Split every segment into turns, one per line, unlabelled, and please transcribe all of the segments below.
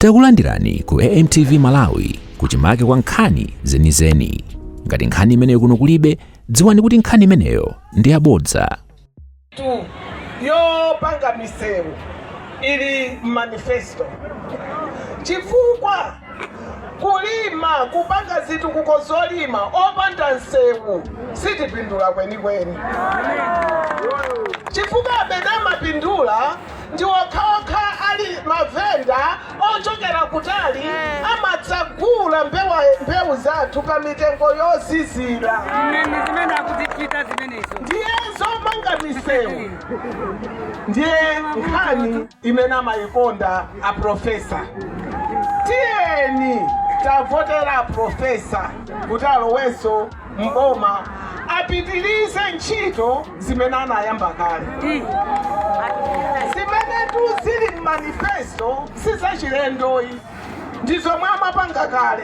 Takulandirani ku AMTV Malawi kuchimake kwa nkhani zenizeni. Ngati nkhani imeneyo kuno kulibe, dziwani kuti nkhani imeneyo ndi yabodza.
Tu yopanga misewu ili manifesto, chifukwa kulima, kupanga zitukuko zolima opanda msewu sitipindula kwenikweni, chifukwa amene amapindula ndi okhaokha ali mavenda ochokera kutali, amadzagula mbewu zathu pa mitengo yozizira.
Zimene zimene akuzichita zimenezo.
Ndiye zomanga misewu ndiye nkhani imene amayikonda aprofesa. Tiyeni tavotera aprofesa kuti alowenso mboma, apitirize ntchito zimene anayamba kale. Zimene zili mmanifesto sizachilendoyi, ndi zomwe amapanga kale.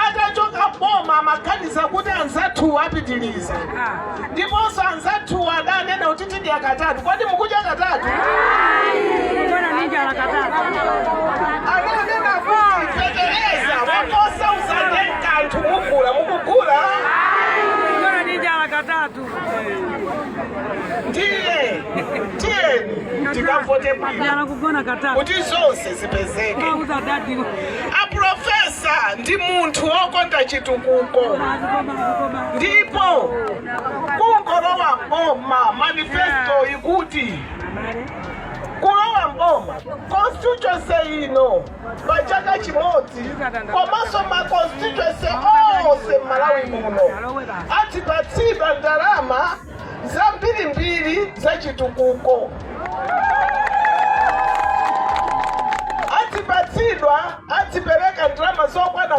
Atachoka boma amaganiza kuti anzathu apitiriza, ndiponso anzathu adanena kuti tidya katatu. Kodi mukudya katatu?
Kugona ndi njala katatu.
Ananena kuti fetereza wa 4,000 kanthu mugula, mukugula?
Kugona ndi njala katatu.
Ndiye tiyeni tikavote bwino
Njala kugona katatu.
kuti zonse zipezeke.
Auza dadi.
Aprofesa ndi munthu wokonda chitukuko, ndipo kungolowa mboma, manifesto ikuti kulowa mboma, constituency ino pa chaka chimodzi komanso ma constituency onse m'Malawi muno atipatsidwa ndalama zambirimbiri za chitukuko. Atipatsidwa, atipereka ndalama zokwana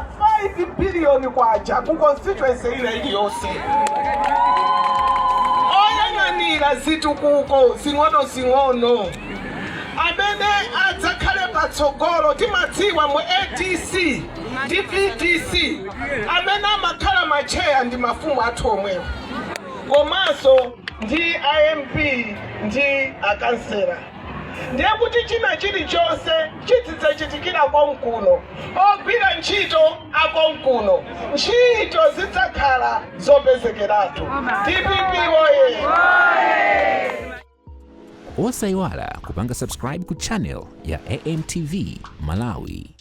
5 biliyoni kwacha ku constituency ina iliyonse. Oyang'anira zitukuko zing'ono-zing'ono amene adzakhale patsogolo, timadziwa mu ADC ndi VDC amene amakhala macheya ndi mafumu athu omwewo, komanso ndi iMP ndi akansela. Ndiye kuti china chilichonse chizidzachitikira konkuno, ogwira ntchito akonkuno, ntchito zidzakhala zopezekeratu. DPP woye!
Osayiwala kupanga subscribe ku channel ya AMTV Malawi.